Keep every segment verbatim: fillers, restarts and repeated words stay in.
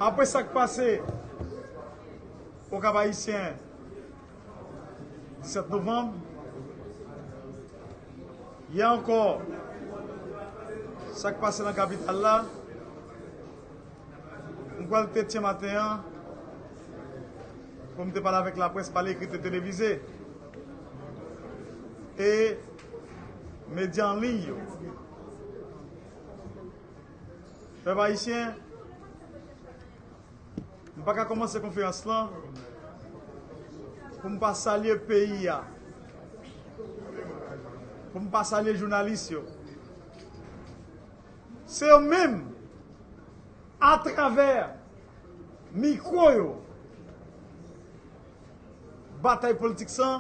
Apre sa k pase Okap Ayisyen, disèt novanm, yè ankò, sa k pase nan kapital la, m kwè l te tyen maten an, pou m te pale avèk laprès pa lekri, te televize, e medya an liy yo. Pèp ayisyen, m pa ka kòmanse konferans lan pou m pa salye peyi a, pou m pa salye jounalis yo. Se yo menm, atravè mikwo yo, batay politik sa,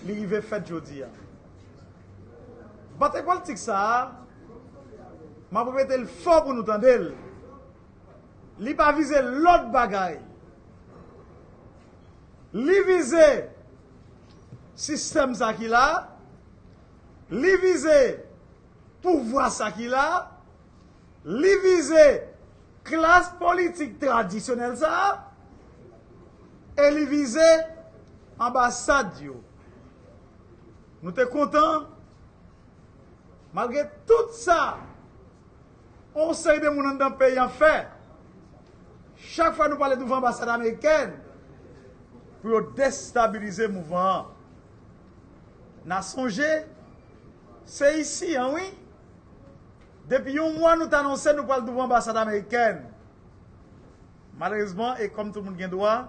li rive fèt jodi a. Batay politik sa a, m ap repete l fò pou nou tande l. Li pa vize lòt bagay. Li vize sistèm sa ki la, li vize pouvwa sa ki la, li vize klas politik tradisyonèl sa a, e li vize anbasad yo. Nou te kontan, malgre tout sa yon seri de moun anndan peyi an fè, chak fwa nou pale douvan anbasad amerikèn, pou yo destabilize mouvman an. N a sonje, se isi an, wi. Depi yon mwa nou t anonse nou pral douvan anbasad amerikèn. Malerezman, e kòm tout moun gen dwa,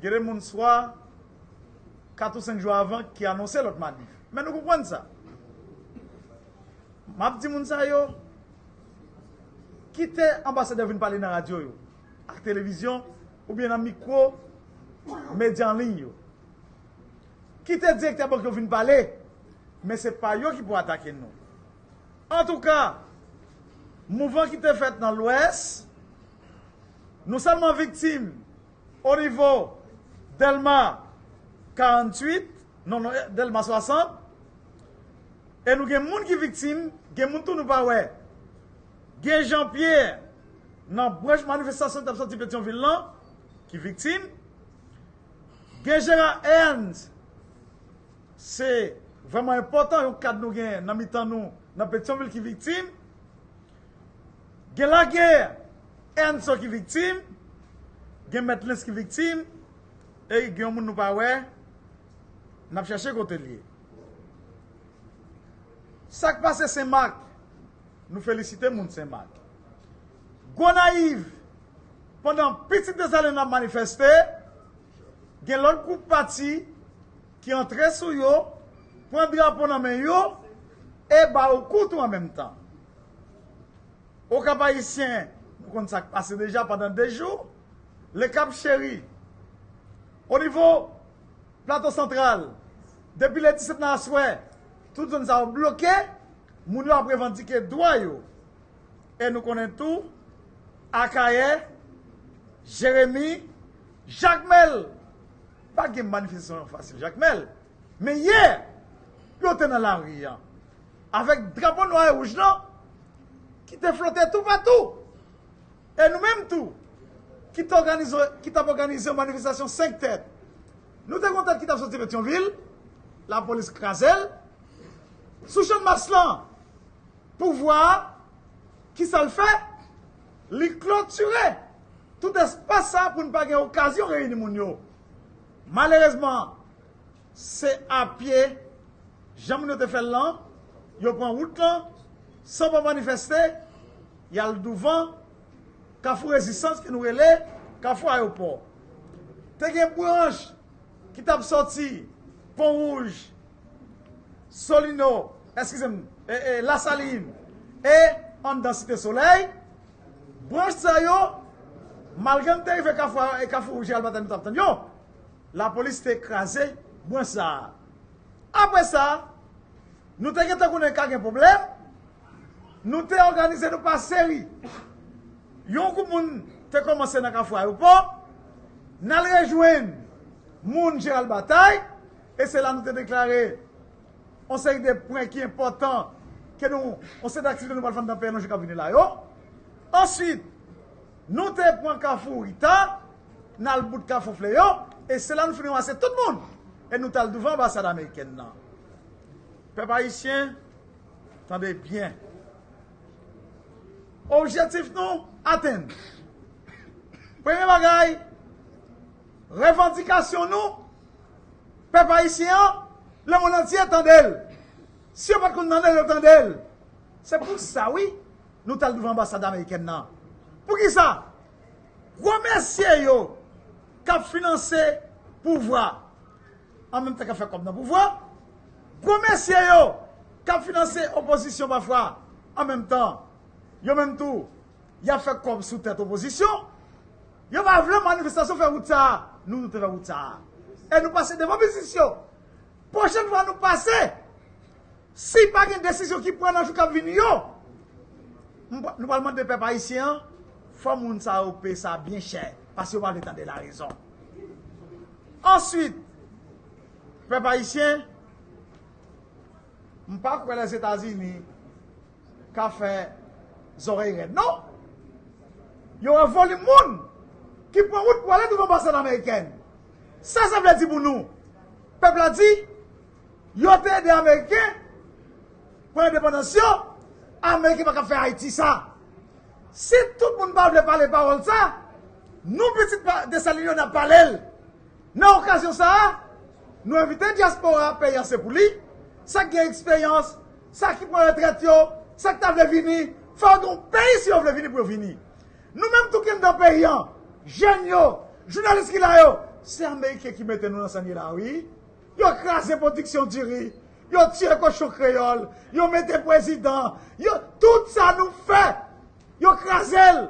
gen de moun swa kat ou senk jou avan ki anonse lòt manif. Men nou konprann sa. M ap di moun sa yo, kite anbasadè vin pale nan radyo yo, ak televizyon, oubyen nan mikwo medya an liy yo. Kite direktè bank yo vin pale, men se pa yo ki pou atake nou. Antouka, mouvman ki te fèt nan Lwès, nou sèlman viktim o nivo Dèlma karanntuit, non, non, Dèlma swasant, e nou gen moun ki viktim, gen moun tou nou pa wè. Gen Jean Pierre nan branch manifestasyon ki t ap sòti Petyonvil lan, ki viktim. Gen Gérard Ernst, se vrèman enpòtan, yon kad nou gen nan mitan nou, nan Petyonvil ki viktim. Gen Laguerre Ernst ki viktim, gen Mèt Lens ki viktim, e gen yon moun nou pa wè, n ap chèche kote l ye. Sa k pase Senmak, nou felisite moun Senmak. Gonayiv, pandan pitit Dezalen ap manifeste, gen lòt gwoup pati ki antre sou yo, pran drapo nan men yo, e ba yo kou tou an menm tan. Okap Ayisyen, nou konn sa k pase deja pandan de jou. Le Cap Chéri. O nivo Plato Santral, depi le disèt nan aswè, tout zòn sa yo bloke, moun yo ap revandike dwa yo. E nou konnen tou, Akayè, Jeremi, Jakmèl, pa gen manifestasyon fasil Jakmèl. Men yè, yo te nan lari a, avèk drapo nwa e wouj lan, ki te flote toupatou. E nou menm tou, ki t òganize, ki t ap òganize yon manifestasyon senk tèt. Nou te gen yon tèt ki t ap soti Petyonvil, lapolis kraze l. Sou Channmas lan, pouvwa a, ki sa l fè? Li klotire tout espas sa pou n pa gen okazyon reyini moun yo. Malerezman, se a pye, jan moun yo te fè l lan, yo pran wout lan, san pa manifeste, y al douvan Kafou Rezistans, ke nou rele Kafou Ayewopò. Te gen branch ki t ap sòti Pon Wouj, Solino, eskize m, e, e, Lasalin, e anndan Site Solèy. Branch sa yo, malgre n te rive Kafou, e Kafou Jeneral Batay nou t ap tann yo, lapolis te kraze branch sa a. Apre sa, nou te gentan konnen ka gen pwoblèm, nou te òganize nou pa seri. Yon gwoup moun te kòmanse nan Kafou Ayewopò, n al rejwenn moun Jeneral Batay, e se la nou te deklare yon seri de pwen ki enpòtan ke nou, yon seri de aktivite nou pral fè anndan peyi nou jou k ap vini la yo. Answit, Nou te pran Kafou Rita, n al bout Kafou Fleyo, e se la nou fin ranmase tout moun. E nou t al douvan anbasad amerikèn nan. Pèp ayisyen, tande byen. Objektif nou atenn. Premye bagay, revandikasyon nou, pèp ayisyen an, lemonn antye tande l. Si yo pa t konn tande l, yo tande l. Se pou sa, wi, nou t al douvan anbasad amerikèn nan. Poukisa? Gwo mesye yo k ap finanse pouvwa, an menm tan k ap fè kòb nan pouvwa, gwo mesye yo k ap finanse opozisyon pafwa, an menm tan, yo menm tou, y ap fè kòb sou tèt opozisyon. Yo pa vle manifestasyon fè wout sa a. Nou, nou te fè wout sa a. E nou pase devan biznis yo. Pwochèn fwa nou pase, si pa gen desizyon ki pran nan jou k ap vini yo, m pa- nou pral mande pèp ayisyen an, fò moun sa yo peye sa byen chè, paske yo pa vle tande larezon. Answit, pèp ayisyen, m pa kwè Lèzetazini ka fè zòrèy rèd, non. Yo wè volim moun ki pran wout pou ale douvan anbasad amerikèn. Sa sa vle di pou nou? Pèp la di, yo te ede Ameriken pran endepandans yo, Ameriken pa ka fè Ayiti sa. Si tout moun pa vle pale pawòl sa, nou pitit pa- Desalin yo n ap pale l. Nan okazyon sa a, nou envite dyaspora peyi an se pou li, sa k gen eksperyans, sa ki pran retrèt yo, sa k ta vle vini, fò yo gen yon peyi si yo vle vini pou yo vini. Nou menm tou ki anndan peyi an, jèn yo, jounalis ki la yo, se Ameriken ki mete nou nan sa n ye la, wi. Yo kraze pwodiksyon diri, yo tiye kochon kreyòl, yo mete prezidan, yo, tout sa nou fè, yo kraze l.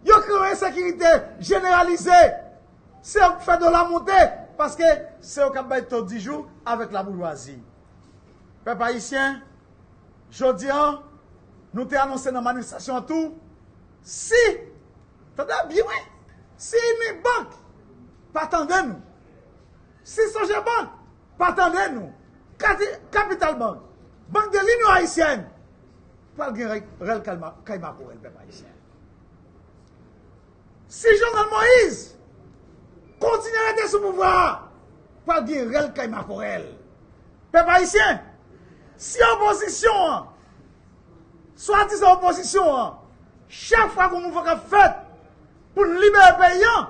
Yo kreye ensekirite jeneralize. Se yo k fè dola monte, paske se yo k ap bay to di jou avèk laboujwazi. Pèp ayisyen, jodi a, nou te anonse nan manifestasyon an tou, si, tande byen, wi, si Unibank pa tande nou, si Sogebank pa tande nou, Kati- Capital Bank, Bank de l'Union Haïtienne, pral gen rèl, rèl kay ma- kay makorèl, pèp ayisyen. Si Jovenel Moïse kontinye rete sou pouvwa a, pral gen rèl kay makorèl. Pèp ayisyen, si opozisyon an, swadizan opozisyon an, chak fwa gen yon mouvman k ap fèt pou n libere peyi an,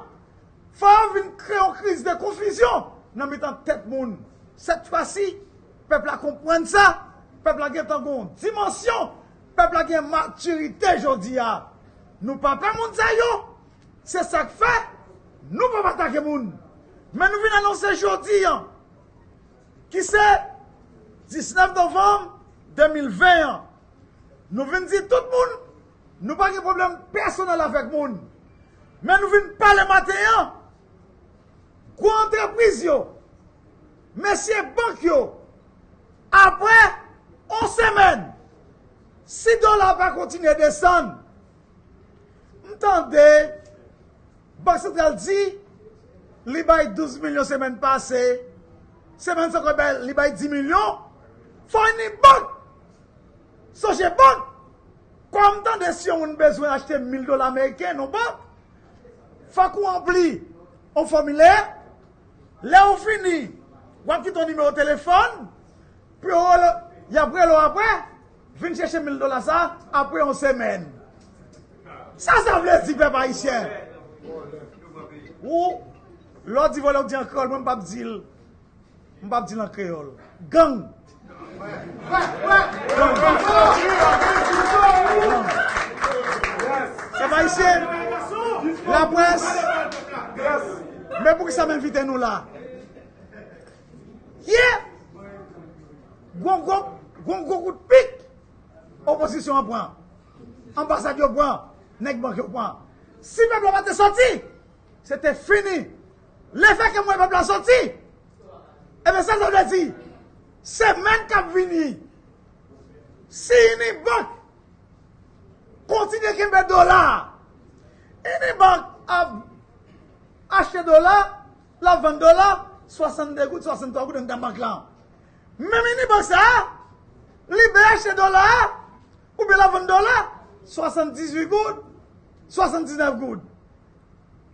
fò yo vin kreye yon kriz de konfizyon nan mitan tèt moun. Sèt fwa si, pèp la konprann sa, pèp la gentan gen yon dimansyon, pèp la gen matirite jodi a. Nou pa pè moun sa yo, se sa k fè nou p ap atake moun. Men nou vin anonse jodi a, ki se diznèf novanm de mil ven an, nou vin di tout moun, nou pa gen pwoblèm pèsonèl avèk moun. Men nou vin pale maten an, gwo antrepriz yo, mesye bank yo, apre yon semèn, si dola pa kontinye desann, m tande Bank Santral di li bay douz milyon semèn pase, semèn sa ankò bay- li bay dis milyon, fò Unibank, Sogebank, kòm m tande si yon moun bezwen achte mil dola ameriken nan bank, fòk ou ranpli yon fòmilè. Lè ou fini, w ap kite yon nimewo telefòn pou yo rele, y ap rele w apre, vin chèche mil dola sa apre yon semèn. Sa sa vle di, pèp ayisyen? Ou, lè w di vòlè, ou di an kreyòl, mwen m p ap di l, m p ap di l an kreyòl. Gang. Gang. Pèp ayisyen, laprès, men poukisa m envite nou la? Ye! Gon gwo, gon gwo kout pik opozisyon an pran. Anbasad yo pran, nèg bank yo pran. Si pèp la pa te sòti, se te fini. Lefètke m wè pèp la sòti, ebyen sa sa vle di? Semèn k ap vini, si Unibank kontinye kenbe dola a, Unibank ap achte dola, l ap vann dola, swasannde goud, swasanntwa goud anndan bank lan. Menm Unibank sa a, li byen achte dola a, oubyen l ap vann dola, swasanndizuit goud, swasanndiznèf goud.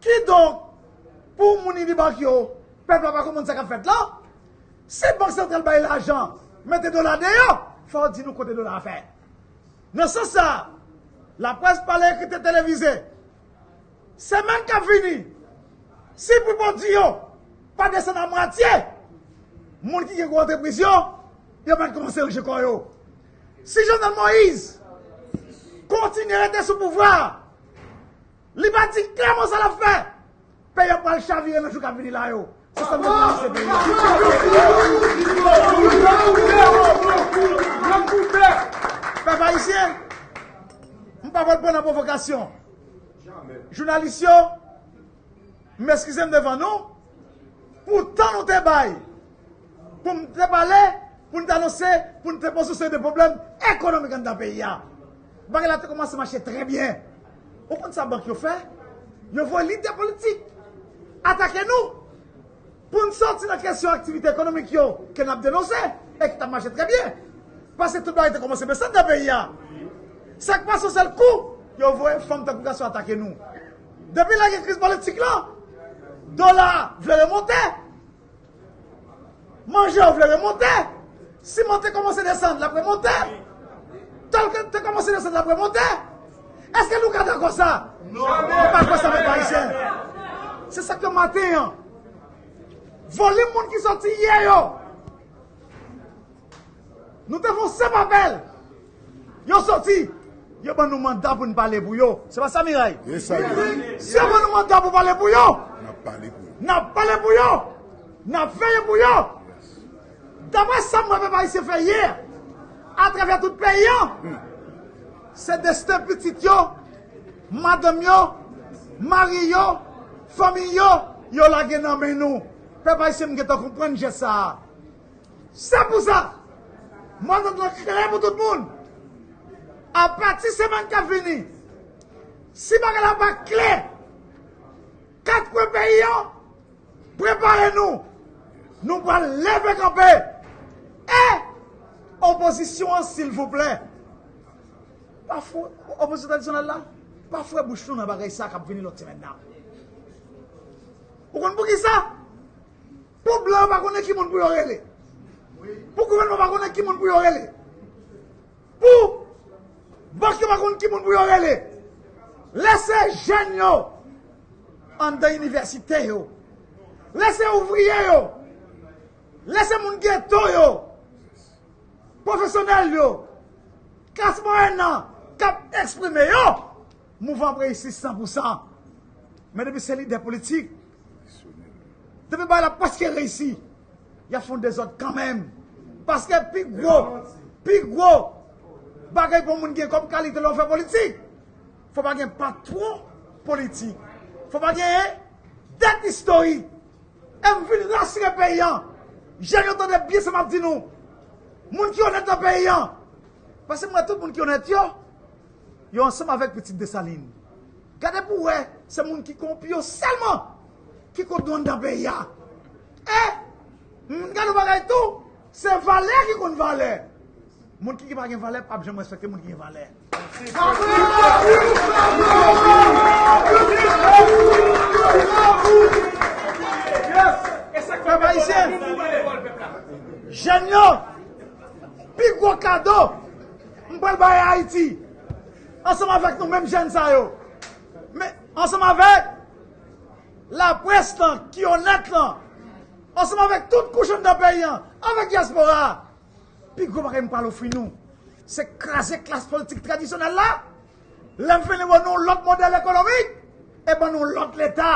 Kidonk, pou moun Unibank yo, pèp la pa konprann sa k ap fèt la. Si Bank Santral bay lajan, mete dola deyò, fò w di nou kote dola a fè. Nan sans sa, laprès pale, ekri, televize. Semèn k ap vini, si Pou Bondye yo pa desann a mwatye, moun ki gen gwo antrepriz yo, yo mèt kòmanse ranje kò yo. Si Jovenel Moïse kontinye rete sou pouvwa a, li pa di klèman sa l ap fè, peyi a pral chavire nan jou k ap vini la yo. Se sa m te pral se peyi a. Pèp ayisyen, m pa pral pran nan pwovokasyon. Jounalis yo, m eskize m devan nou pou tan nou te bay pou m te pale, pou n te anonse, pou n te poze yon seri de pwoblèm ekonomik anndan peyi a. Bagay la te kòmanse mache trè byen. Ou konn sa bank yo fè? Yo voye lidè politik atake nou pou n sòti nan kesyon aktivite ekonomik yo ke n ap denonse e ki t ap mache trè byen. Paske tout bagay te kòmanse bese anndan peyi a. Sa k pase yon sèl kou, yo voye fanm tankou gason atake nou. Depi lè gen kriz politik la, dola a vle remonte. Manje yo vle remonte. Siman te kòmanse desann, l ap remonte. Tòl te kòmanse desann, l ap remonte. Èske nou ka dakò sa? Non. Nou pa kwè sa, pèp ayisyen. Se sa k fè maten an, volim moun ki sòti yè yo, nou te fè yon senp apèl. Yo sòti, yo ban nou manda pou n pale pou yo. Se pa sa, Miray? Si yo ban nou manda pou pale pou yo, n ap pale pou yo. N ap pale pou yo. N ap veye pou yo. Daprè sa m wè pèp ayisyen fè yè, atravè tout peyi an, se desten pitit yo, madanm yo, mari yo, fanmi yo, yo lage nan men nou. Pèp ayisyen, m gentan konprann jès sa a. Se pou sa, m antann lan klè pou tout moun. Apati semèn k ap vini, si bagay la pa klè, kat kwen peyi an, prepare nou. Nou pral leve kanpe. E opozisyon an, silvouplè, pa fou, opozisyon tradisyonèl la, pa fouye bouch nou nan bagay sa k ap vini lòt semèn nan. Ou konn poukisa? Pou blan yo pa konnen ki moun pou yo rele. Pou gouvènman pa konnen ki moun pou yo rele. Pou bank yo pa konn ki moun pou yo rele. Lese jèn yo anndan inivèsite yo. Lese ouvriye yo. Lese moun geto yo. Pwofesyonèl yo. Klas mwayèn nan k ap eksprime yo. Mouvman ap reyisi san pou san. Men depi se lidè politik, depi bagay la prèske reyisi, y ap fè yon dezòd kanmenm. Paske pi gwo, pi gwo bagay pou yon moun gen kòm kalite lè w fè politik, fò pa gen patwon politik. Fò pa gen dèt istorik. E m vin rasire peyi an. Jèn yo, tande byen sa m ap di nou. Moun ki onèt nan peyi an. Paske m wè tout moun ki onèt yo, yo ansanm avèk pitit Desalin. Gade pou w wè, se moun ki kowonpi yo sèlman ki konn nou anndan peyi a. E, m gade yon bagay tou, se valè ki konn valè. Moun ki, ki pa gen valè p ap janm respekte moun ki gen valè. Pèp ayisyen, jèn yo, pi gwo kado m pral bay Ayiti, ansanm avèk nou menm jèn sa yo, men ansanm avèk laprès lan ki onèt lan, ansanm avèk tout kouch anndan peyi an, avèk dyaspora a, pi gwo bagay m pral ofri nou, se kraze klas politik tradisyonèl la. Lè m fini ban nou yon lòt modèl ekonomik, e ban nou yon lòt Leta.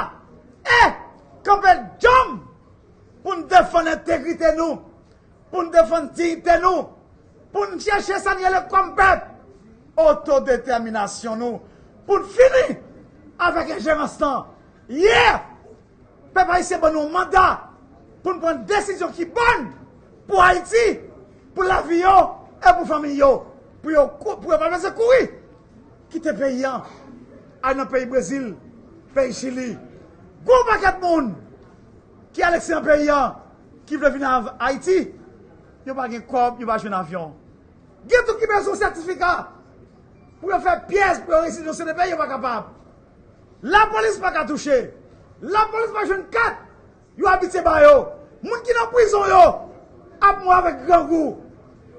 E kanpe djanm pou n defann entegrite nou, pou n defann diyite nou, pou n chèche sa n rele kòm pèp, otodetèminasyon nou, pou n fini avèk enjerans lan. Yeah! Pèp ayisyen ban nou yon manda pou n pran desizyon ki bòn pou Ayiti, pou lavi yo e pou fanmi yo, pou yo kou-, pou yo pa bezwen kouri kite peyi an, al nan peyi Brezil, peyi Chili. Gwo pakèt moun ki al ekspilye peyi an, ki vle vin a Ayiti, yo pa gen kòb, yo pa jwenn avyon. Gen tout ki bezwen sètifika pou yo fè pyès, pou yo rezide nan sèten peyi, yo pa kapab. Lapolis pa ka touche. Lapolis pa jwenn kat yo abitye ba yo. Moun ki nan prizon yo ap mouri avèk grangou.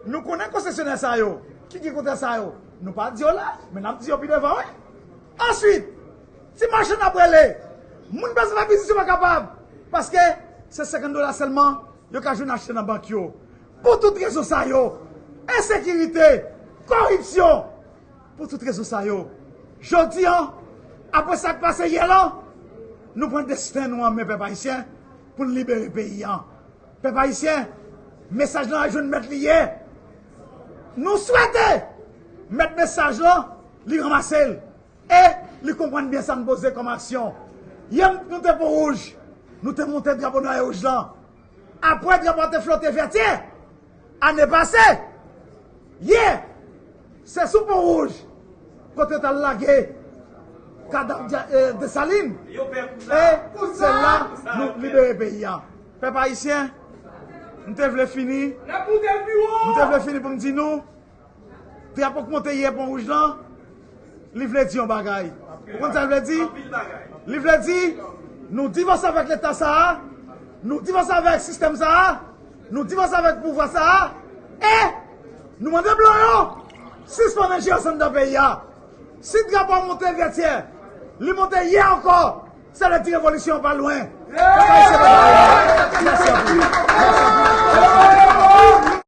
Nou konnen konsesyonè sa yo. Ki gen kontrè sa yo? Nou pa di yo la, men n ap di yo pi devan, wi. Answit, ti machann ap rele. Moun bezwen fè biznis yo pa kapab. Paske se senkant dola sèlman yo ka jwenn achte nan bank yo. Pou tout rezon sa yo, ensekirite, koripsyon, pou tout rezon sa yo, jodi an, apre sa k pase yè lan, nou pran desten nou an men pèp ayisyen pou n libere peyi an. Pèp ayisyen, mesaj lan al jwenn mèt li ye. Nou swete mèt mesaj lan, li ranmase l. E li konprann byen sa n poze kòm aksyon. Yè nou te pon wouj, nou te monte drapo nwa e wouj lan. Apre drapo a te flote Vètyè, ane pase, yè, se sou pon wouj kote yo t al lage kadav Dja- eh, Desalin. E se la nou libere peyi a. Pèp ayisyen, m te vle fini, m te vle fini pou m di nou, drapo k monte yè pon wouj lan, li vle di yon bagay. Ou konn sa l vle di? Li vle di, nou divòse avèk leta sa a, nou divòse avèk sistèm sa a, nou divòse avèk pouvwa sa a, e nou mande blan yo sispann enjeryans anndan peyi a. Si drapo a monte Vètyè, li monte yè ankò, sa vle di revolisyon an pa lwen. Pèp ayisyen pa lwen. Mèsi anpil. Mèsi anpil.